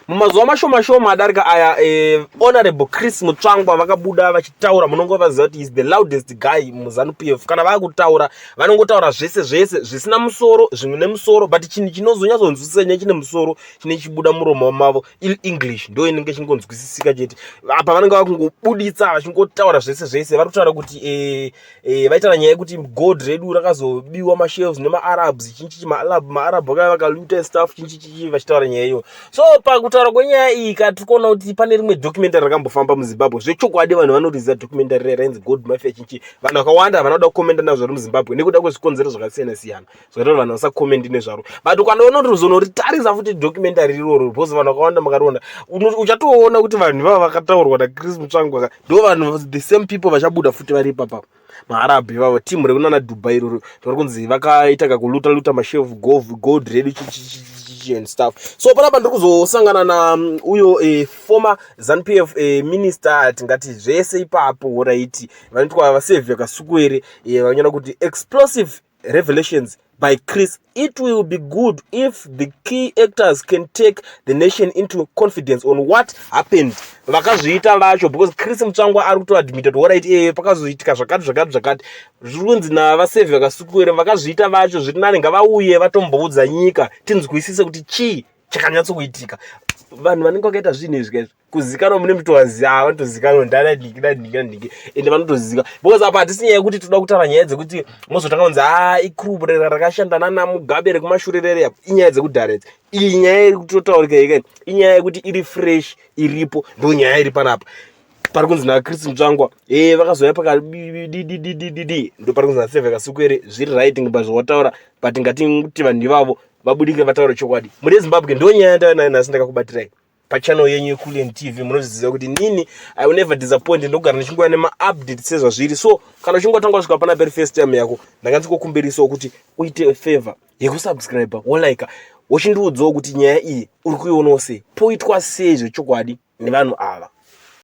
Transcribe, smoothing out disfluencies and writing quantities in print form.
Mumazuva mashoma shoma adarika aya, Honorable Chris Mutsvangwa vakabuda vachitaura. Munongovaziva kuti is the loudest guy muZANU PF. Kana vakutaura, vanongotaura zvese zvese zvisina musoro, zvimwe nemusoro, but chinhu chinozonyatsonzwisisa nyaya chine musoro chinenge chibuda muromo mavo English ndo inenge chingonzwisisika chete. Apa vanenge vakungobuditsa vachingotaura zvese zvese. Vari kutaura kuti vaitaura nyaya yekuti gold redu rakazobiwa, mashelves nemaArabs, chinchichi, maArab vakava vakaluta stuff, chinchichichi, vachitaura nyaya iyo. So pakutaura kwenyaya iyi ka, tiri kuona kuti pane rimwe documentary rakambofamba muZimbabwe. Zvechokwadi vanhu vanoriziva documentary raya rainzi Gold Mafia, chinchi. Vanhu vakawanda havana kuda kukomenda nazvo ri muZimbabwe nekuda kwezvikonzero zvakasiyana siyana zvakaita kuti vanhu vasakomendi nezvaro. But ukanoona kuti uzonoritarisa futi documentary iroro, because vanhu vakawanda makariona, uchatoona kuti vanhu ivava vakataurwa naChris Mutsvangwa ndo vanhu, the same people vachabuda futi vari ipapa, maArabhu ivavo, timu rekunana Dubai iroro vari kunzi vakaita kakuluta luta mashelf gold redu and stuff. So panapa ndiri kuzosangana na uyo former ZANU PF minister, tingati zvese ipapo, right, vanoitwa vaSaviour Kasukuwere. Vanyora kuti, "Explosive revelations by Chris. It will be good if the key actors can take the nation into confidence on what happened." Vakazviita vacho, because Chris Mutsvangwa ari kutoadmita kuti alright, pakazoitika zvakati zvakati zvakati. Zviri kunzi navaSaviour Kasukuwere, vakazviita vacho, zviri nani ngavauye vatomboudza nyika tinzwisise kuti chii chakanyatsokuitika. Vanhu vanenge vakaita zvinhu izvi kaizvi kuzikanwa mune mutovaziva, vanotozikanwa ndanadiki nadiki nadiki, ende vanotozivika, because apa hatisi nyaya yekuti toda kutaura nyaya dzekuti mozotanga kunzi a icrew rakashanda nana Mugabe rekumashure rere. Inyaya dzekudhara idzi. Iyi nyaya iri kutotaurika ika inyaya yekuti iri fresh, iripo, ndo nyaya iri panapa. Pari kunzi naChris Mutsvangwa vakazouya pakadididididi, ndo pari kunzi naSaviour Kasukuwere zviri right pazvawataura, but ngatinguti vanhu ivavo vabudike vataura chokwadi. Muri Zimbabwe, ndo nyaya yandauya nhasi ndakakubatirai pachannel yenyu yeCulian TV. Munozviziva kuti nini I will never disappoint, ndogara ndichinguva nemaupdate sezvazviri. So kana uchingotanga kusvika pana peri first time yako, ndanga ndikokumbirisawo kuti uite favor yekusubscribe, wolika, wochindiudzawo kuti nyaya iyi uri kuionawo sei, poitwa sei zvechokwadi nevanhu ava.